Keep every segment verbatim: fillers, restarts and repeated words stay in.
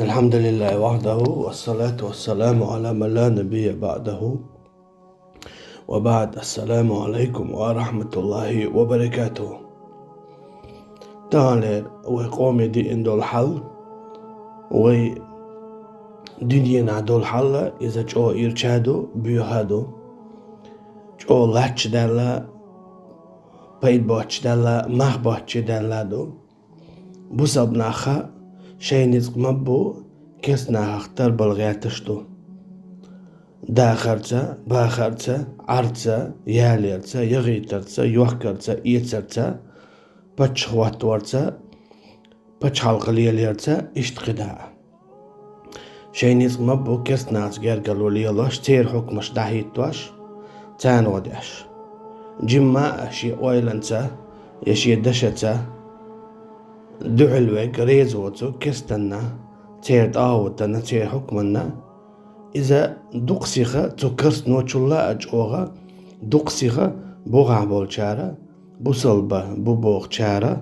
الحمد لله وحده، والصلاة والسلام على من لا نبي بعده. وبعد، السلام عليكم ورحمة الله وبركاته. Таханлера вай къоме деана долу хьал, вай дуьненахь долу хьал, иза чӀогӀа ирча а ду, боьха а ду. ЧӀогӀа лаьтташ даьлла, пайда боццуш даьлла, мах боццуш даьлла а ду. Бусалба нах шайн ницкъ ма-бу, керста нахах тарбала гӀерташ ду. Дахарца, бахарца, Ӏарца, яларца, яхийтарца, йохкарца, эцарца, паччахь хӀотторца, пачхьалкх лелорца, иштта кхидӀа а. Шайн ницкъ ма-бу керста нахаца гергарло лелош, церан хьукмаш дӀахӀиттош, царна гӀо деш. Жимма а шен ойланца я шен дашаца дуьхьал верг реза воцург керстанна, церан тӀагӀутана, церан хьукманна, иза дукха сиха цу керстаночул а чӀогӀа, дукха сиха бухахь болчара, бусалба бу бохучара,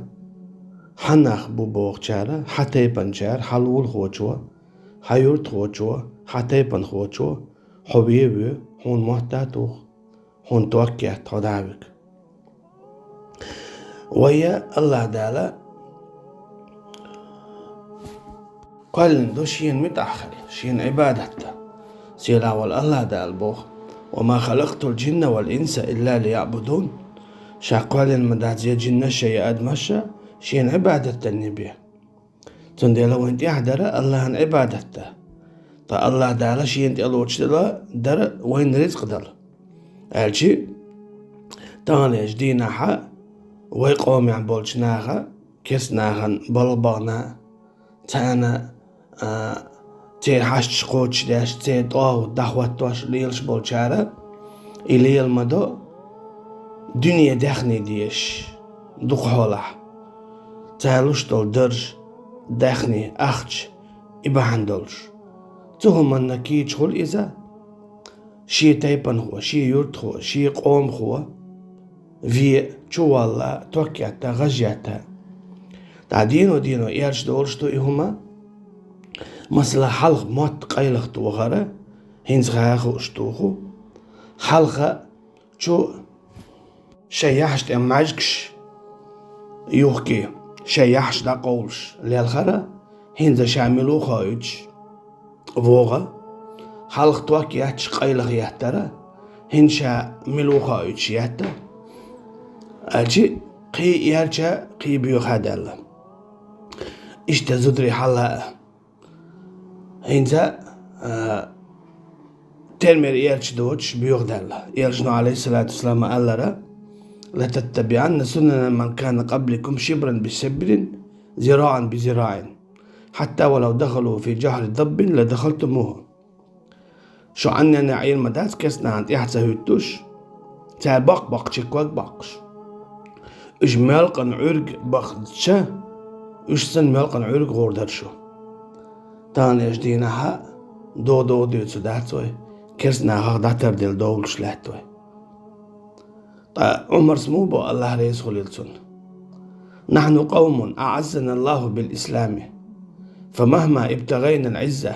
хьан нах бу бохучара, хьан тайпанчара, хьан лулахочо, хьан юьртахочо, хьан тайпанхочо, хьо вен а воь, хьуна мотт а туху, хьуна ток а етта хьо дӀа а вига. Вай а АллахӀ Дала кхоьллина ду шена муьтӀахь хила, шена Ӏибадат дан. Сийлахь волу АллахӀ Дала боху: «وما خلقت الجن والإنس إلا ليعبدون». Ша кхоьллина ма дац я жинаш а, я адамаш а, шена Ӏибадат данна бен. Цундела вайна тӀехь дара АллахӀана Ӏибадат дан. Ткъа АллахӀ Дала шена тӀелоцуш дала дара вайна рицкъ дала. Аьлчи, таханлерчу дийнахь а вай къомехь болчу наха, керста нахана балха бахана, царна, а, церан хьашташ кхочушдеш, церан тӀагӀут дӀахӀоттош лелаш болчара, и лела ма до, дуьне даьхни дезаш, дукха хьолахь, цара луш долу дарж, даьхни, ахча, и бахьана долуш. Цу хӀуманна кийча хуьлу иза, шен тайпанхо, шен юьртахо, шен къомахо вен, чуволла, ток етта, гӀаж етта. Ткъа дийно-дийно эрча долуш ду и хӀума. Масала, хьалха мотт къайлаха тохара, хӀинца хаа хууш туху. Хьалха чу шайн яхьаш тӀе маьжгаш юхкий, шайн яхьаш дӀакъовлуш лелхара, хӀинца ша мила ву хоуьйтуш вогӀа, хьалха ток етташ къайлаха еттара, хӀинца ша мила ву хоуьйтуш етта. Аьлчи кхин а эрча, кхин а боьха а даьлла. Иштта зударий хьал а. ХӀинца, а, термера эрча доцуш боьха даьлла. Элчано, алейхиссалату вассалам, аьллера: «لتتبعن سنن من كان قبلكم شبرا بشبر ذراعا بذراع حتى ولو دخلوا في جحر ضب لدخلتموه». Шу Ӏанненна Ӏийр ма дац керста нахана тӀаьхьа ца хӀуьттуш, цара бакъ-бакъ чекваг баккхуш. Уьш моьлкъан Ӏуьрг бахча, уьш санна моьлкъан Ӏуьрг гӀур дара шу. Таханлерчу дийнахь а догӀа-догӀа дуьйцур дац вай, керста нахах дӀатарделла довлуш лаьтта вай. Ткъа Ӏумарс муха бо, АллахӀ реза хуьлийла цунна: «نحن قوم أعزنا الله بالإسلام، فمهما ابتغينا العزة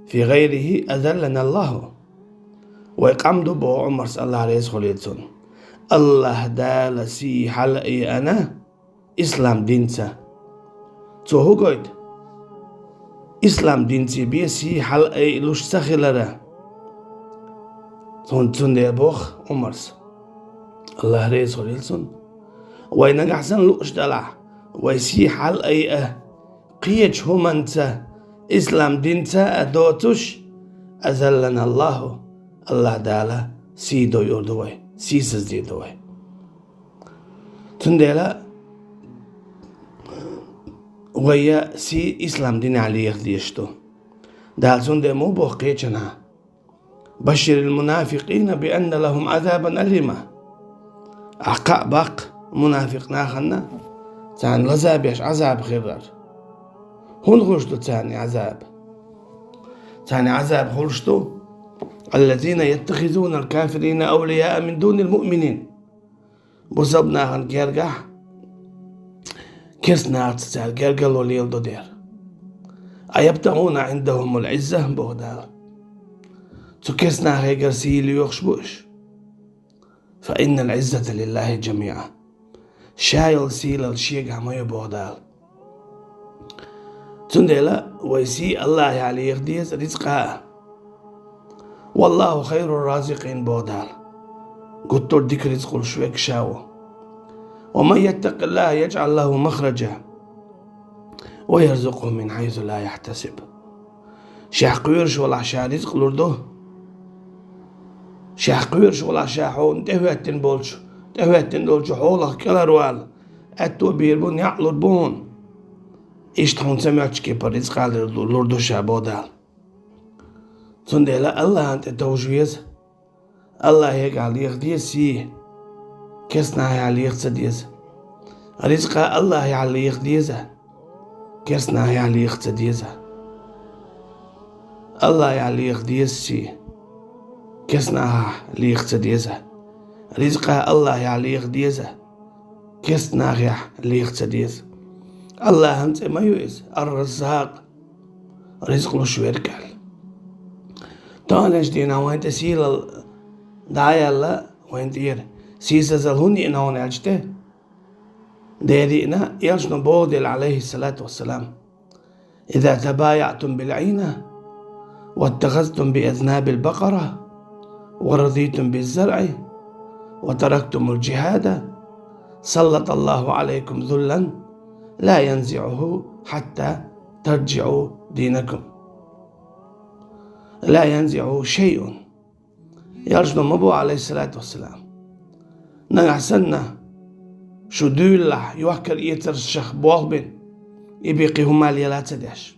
في غيره أذلنا الله». Вай къам ду, боху Ӏумарс, АллахӀ реза хуьлийла цунна, АллахӀ Дала сий хьалаайъина ислам динца. Цо хӀун гойту? Ислам динца бен сий хьалаайъалуш ца хилара. Цун-, цундела боху Ӏумарс, АллахӀ реза хуьлийла цунна: «Вай нагахь санна лууш делахь, вай сий хьалаайъа кхечу хӀуманца, ислам динца а доцуш, أذلنا الله, АллахӀ Дала сий дойур ду вай, сийсаздийр ду вай». Цундела вай а сий ислам динехь леха дезаш ду. Дала цундела муха боху кхечанхьа: «بشر المنافقين بأن لهم عذابا أليما». Ахьа кхаъ баккха мунафикъ нахана, царна лазабеш Ӏазаб хиларна. ХӀунда хуьлуш ду царна Ӏазаб? Царна Ӏазаб хуьлуш ду: «الذين يتخذون الكافرين أولياء من دون المؤمنين». Бусалба нахана гергахь керста нахаца цара гергарло леладо дера. أيبتغون عندهم العزة, боху Дала. Цу керстанахегара сий лоьхуш бу уьш? فإن العزة لله جميعا. Ша йолу сийлалла шегахь ма ю, боху Дала. Цундела вай сий АллахӀехь леха деза, рицкъа а. والله خير الرازقين, боху Дала. Гуттар а дика рицкъ луш верг Ша ву. ومن يتق الله يجعل له مخرجا ويرزقه من حيث لا يحتسب. Шех кхоьруш валахь, Ша рицкъ лур ду. Шех кхоьруш валахь, Ша хьуна тӀехӀоьттина болчу, тӀехӀоьттина долчу хьолах кӀелхьарвала, аьтто бийр бу, некъ лур бу хьуна. Иштта хьуна ца моьттучу кепара рицкъа лур ду, лур ду Ша, боху Дала. Цундела АллахӀана тӀе товжа веза. АллахӀегахь леха деза сий, керстанахехь леха ца деза. Рицкъа АллахӀехь леха деза, керстанахехь леха ца деза. АллахӀехь леха деза сий, керстанахехь леха ца деза. Рицкъа АллахӀехь леха деза, керстанахехь леха ца деза. АллахӀан цӀе ма ю иза, Ар-Раззакъ, рицкъ луш верг аьлла. Таханлерчу дийнахь вайн тӀе сийлалла дӀа а яьлла, вайн тӀера сийсазалла хӀунда йиъна хьуна аьлча тӀе, дера йиъна, элчано боху дела, Ӏалайхиссалату вассалам: إذا تبايعتم بالعينة واتخذتم بأذناب البقرة ورضيتم بالزرع وتركتم الجهاد سلط الله عليكم ذلا لا ينزعه حتى ترجعوا دينكم. لا ينزعه شيء. Элчано ма боху, Ӏалайхиссалату вассалам: нагахь санна шу дуьйлалахь, йохкар-эцаршах болх бина, и бен кхин хӀума лела ца деш,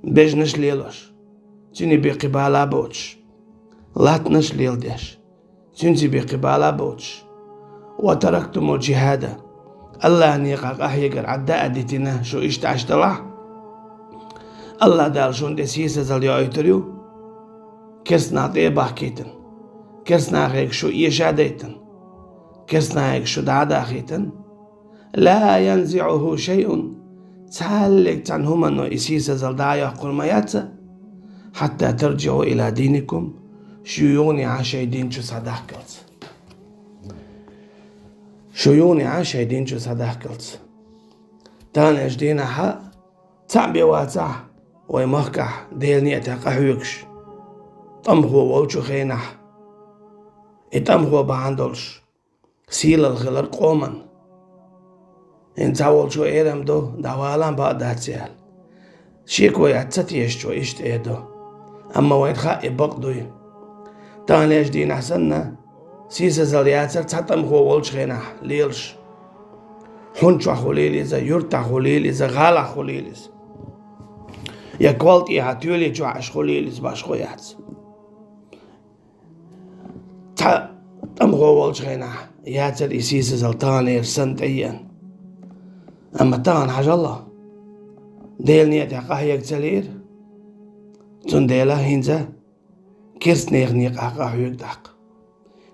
бежнаш лелош, цуьнан бен кхин бала а боцуш, латтанаш леладеш, цуьнца бен кхин бала а боцуш. وتركتم الجهاد, АллахӀан некъахь къахьегар Ӏадда а дитина, шу иштта Ӏаш далахь, АллахӀ Дала шуна тӀе сийсазалла йоуьйтур ю, керстанах тӀе а бахкийтина, керстанахега шу эша а дайтина, керстанахега шу дӀа а дахийтина. لا ينزعه شيء, цхьаллиг цхьана хӀумано и сийсазалла дӀа а йоккхур ма яц, حتى ترجعوا إلى دينكم, шу юханехьа шайн дин чу схьадахкалц. Шу юханехьа шайн дин чу схьадахкалц. Таханлерчу дийнахьа цхьаъ бен вацахь вайн махкахь Делан ниӀатехь къахьоьгуш, тӀамхо волчу хенахь, и тӀамхо бахьана долуш сийлалла хилар къоман. ХӀинца цхьаволчо эр-м ду, дӀавала бакъ дац аьлла. Шеко яц ца тешачо иштта эр ду. Амма вайна хаьа и бакъ дуй. Таханлерчу дийнахь санна, сийсазалла яцара цхьа тӀамхо волчу хенахь лелаш. ХӀун чохь хуьлийла иза, юьртахь хуьлийла иза, гӀалахь хуьлийла иза. Я кхол тӀехьа тоьли чохь аша хуьлийла иза, башхо яц. Цхьа тӀамхо волчу хенахь яцара и сийсазалла таханлера санна тӀееана. Амма тахана хьажал, Делан ниӀатехь къахьега ца лиира. Цундела хӀинца керстанехан некъахь къахьоьгу тӀаккха.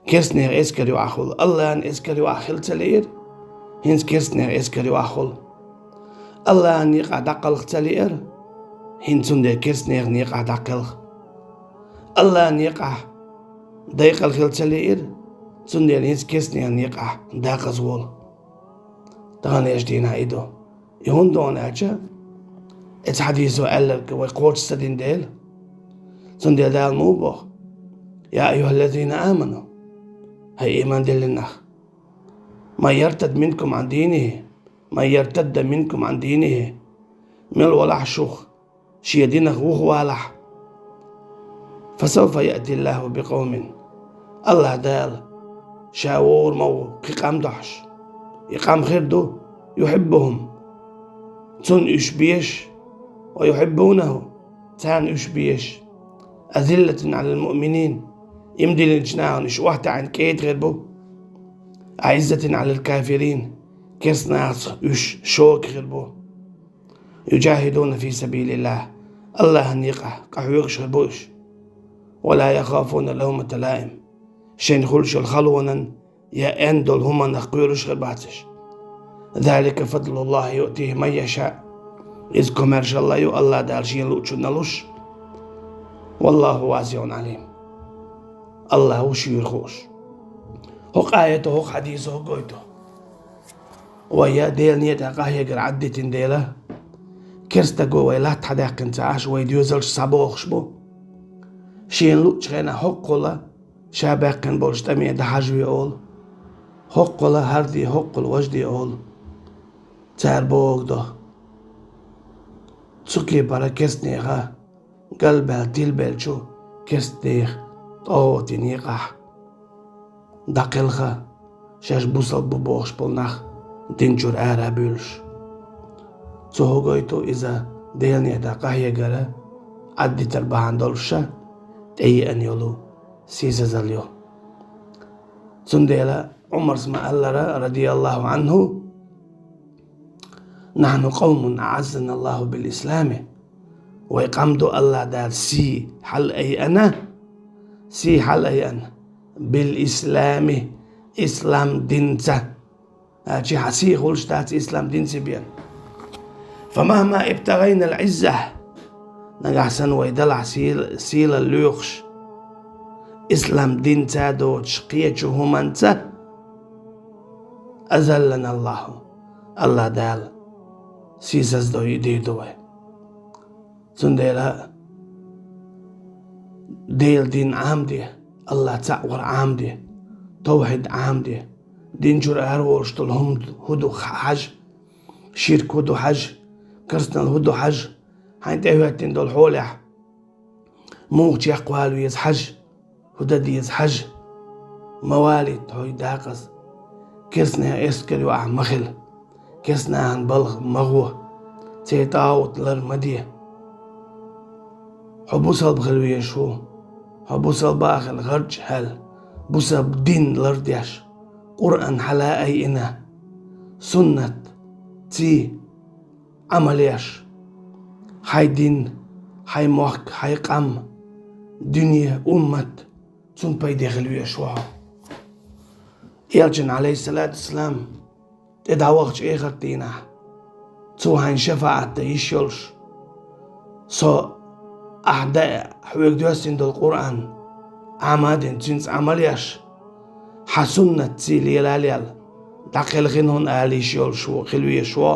Керстанехан эскар юкъахь хуьлу АллахӀан эскар юкъахь хила ца лиира, хӀинца керстанехан эскар юкъахь хуьлу. АллахӀан некъахь дӀакхалха ца лиира, хӀинца цундела керстанехан некъахь дӀакхелха. АллахӀан некъахь декъала хила ца лиира, цундела хӀинца керстанехан некъахь декъаза волу. Таханлерчу дийнахь и ду. И хӀунда ду аьлча, оцу хьадисо аьлларг вай кхочуш ца дина дела. Цундела Дала муха боху: يا أيها الذين آمنوا, хӀай ийман диллина нах, من يرتد منكم عن دينه, من يرتد منكم عن دينه, мила валахь шух шен динах вухавалахь. فسوف يأتي الله بقوم, АллахӀ Дала Ша вогӀур ма ву кхин къам дохьуш. И къам хир ду, يحبهم, Цунна уьш безаш, ويحبونه, Царна уьш безаш. أذلة على المؤمنين, ийман диллинчу нахана уьш охьатаьӀна кӀеда хир бу. أعزة على الكافرين, керстанашца уьш шога хир бу. يجاهدون في سبيل الله, АллахӀан некъахь къахьоьгуш хир бу уьш. ولا يخافون لومة لائم, шайна хуьлуш йолу халонан я аьнна долу хӀуманах кхоьруш хир бац уьш. ذلك فضل الله يؤتيه من يشاء, Иза комаьршалла ю АллахӀ Дала Шена луучунна луш. Валлаху васиӀун Ӏалим. АллахӀ ву шуьйра хууш. ХӀокху аято, хӀокху хьадисо хӀу гойту? Вай я Делан некъа тӀехь къахьегар Ӏаддитина дела, керстаго вай латта хьадаьккхина ца Ӏаш, вай доьзалш схьабохуш бу. Шена луучу хенахь хӀоккхула ша баьккхина болчу тӀаме дӀахьажаве олу. ХӀоккхула хӀара де, хӀоккхула важа де олу. Цара бохург до. Цу кепара керстанеха галбаьлла тилбеллачу керстанех тӀехь некъахь дӀакхелха, шаьш бусалба бу бохуш болу нах дин чуьра ара а буьйлуш. Цо хӀу гойту, иза Делан некъа тӀехь къахьегара Ӏаддитар бахьана долуш ша тӀееана йолу сийсазалла ю. Цундела Ӏумарс ма-аллара, радияллаху Ӏанху: «Нахьну къавмун аӀаззаналлаху бил ислами». Вай къам ду АллахӀ Дала сий хьалаайъина, сий хьалаайъина, бил ислами, ислам динца. Ачи хьан сий хуьлуш дац ислам динца бен. «Фамахма ибтагайна ал-Ӏизза». Нагахь санна вай далахь сийла-, сийлалла лоьхуш, ислам динца доцуш кхечу хӀуманца, «азаллана Аллаху», АллахӀ Дала сийсаздо йийр ду вай. Цундела Делан дин Ӏамаде, АллахӀ цхьаъ вар Ӏамаде, тавхьид Ӏамаде, дин чуьра ара волуш долу хӀума хӀу ду хьажа, ширк хӀу ду хьажа, керстанал хӀу ду хьажа, хьайна тӀехӀоьттина долу хьолехь муха чекхвала веза хьажа, хӀу дан деза хьажа. Ма валийта хьо и дакъаза. Керстанех эскар юкъахь ма хила. Керстанахана балха ма гӀо. Церан тӀагӀут лар ма де. Хьо бусалба хила везаш ву. Хьо бусалба а хила гӀарчӀ а хьаьлла, бусалба дин лардеш, Къуръан хьала а айина, суннат, ций Ӏамал еш, хьайн дин, хьайн мохк, хьайн къам, дуьне, уммат, цунна пайде хила везаш ву хьо. Элчан, Ӏалайхиссалату вассалам, тӀе дӀавахча эхарт дийнахь, цо хьайна шафаӀат дан йиш йолуш, со ахь даьа хьоьга доьссина долу Къуръан Ӏама а дина, цуьнца Ӏамал еш, хьан суннат ций лела а лела, дӀакхелхина хьуна ала йиш йолуш ву, хила везаш ву.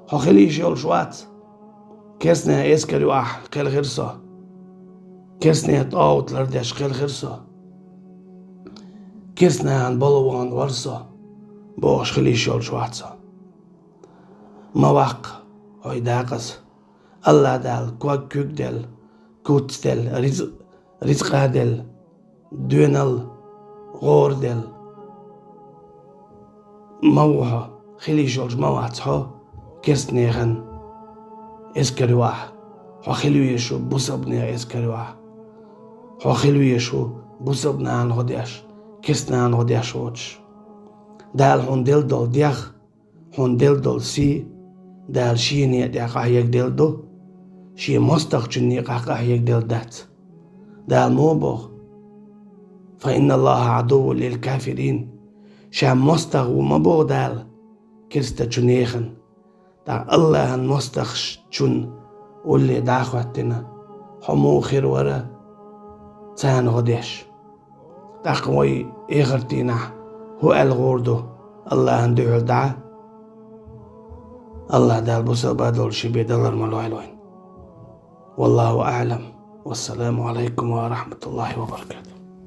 Хьо хила йиш йолуш вац. Керстанех эскар юкъахь кхелхира со. Керстанех тӀагӀут лардеш кхелхира со. Керстанахана балха вахана вара со, бохуш хила йиш йолуш вац хьо. Ма ваккха хьо и дакъаза. АллахӀ Дала ког куьг делла, куц делла, рицкъ-, рицкъа делла, доьналла, гӀора делла. Ма ву хьо, хила йиш йолуш ма вац хьо керстанехан эскар юкъахь. Хьо хила везаш ву бусалбанех эскар юкъахь. Хьо хила везаш ву бусалбанахана гӀо деш, керстанахана гӀо деш воцуш. Дала хьуна делла долу дегӀ, хьуна делла долу сий Дала Шена некъа тӀехь къахьегаделла ду, Шен мостагӀчун некъахь къахьегаделла дац. Дала муха боху: «Фа инна Аллаха Ӏадуввун лил кафирин». Ша мостагӀа ву ма боху Дала керстачу нехан. ТӀаккха АллахӀан мостагӀчун улле дӀа а хӀоьттина, хьо муха хир вара царна гӀо деш? ТӀаккха вай эхарт дийнахь хӀу аьлла гӀур ду АллахӀан дуьхьал дӀа? АллахӀ Дала бусалба долуш шен бен далар ма лойла вайн. Валлаху аӀлам. Вассаламу Ӏалайкум ва рахматуллахи ва баракатух.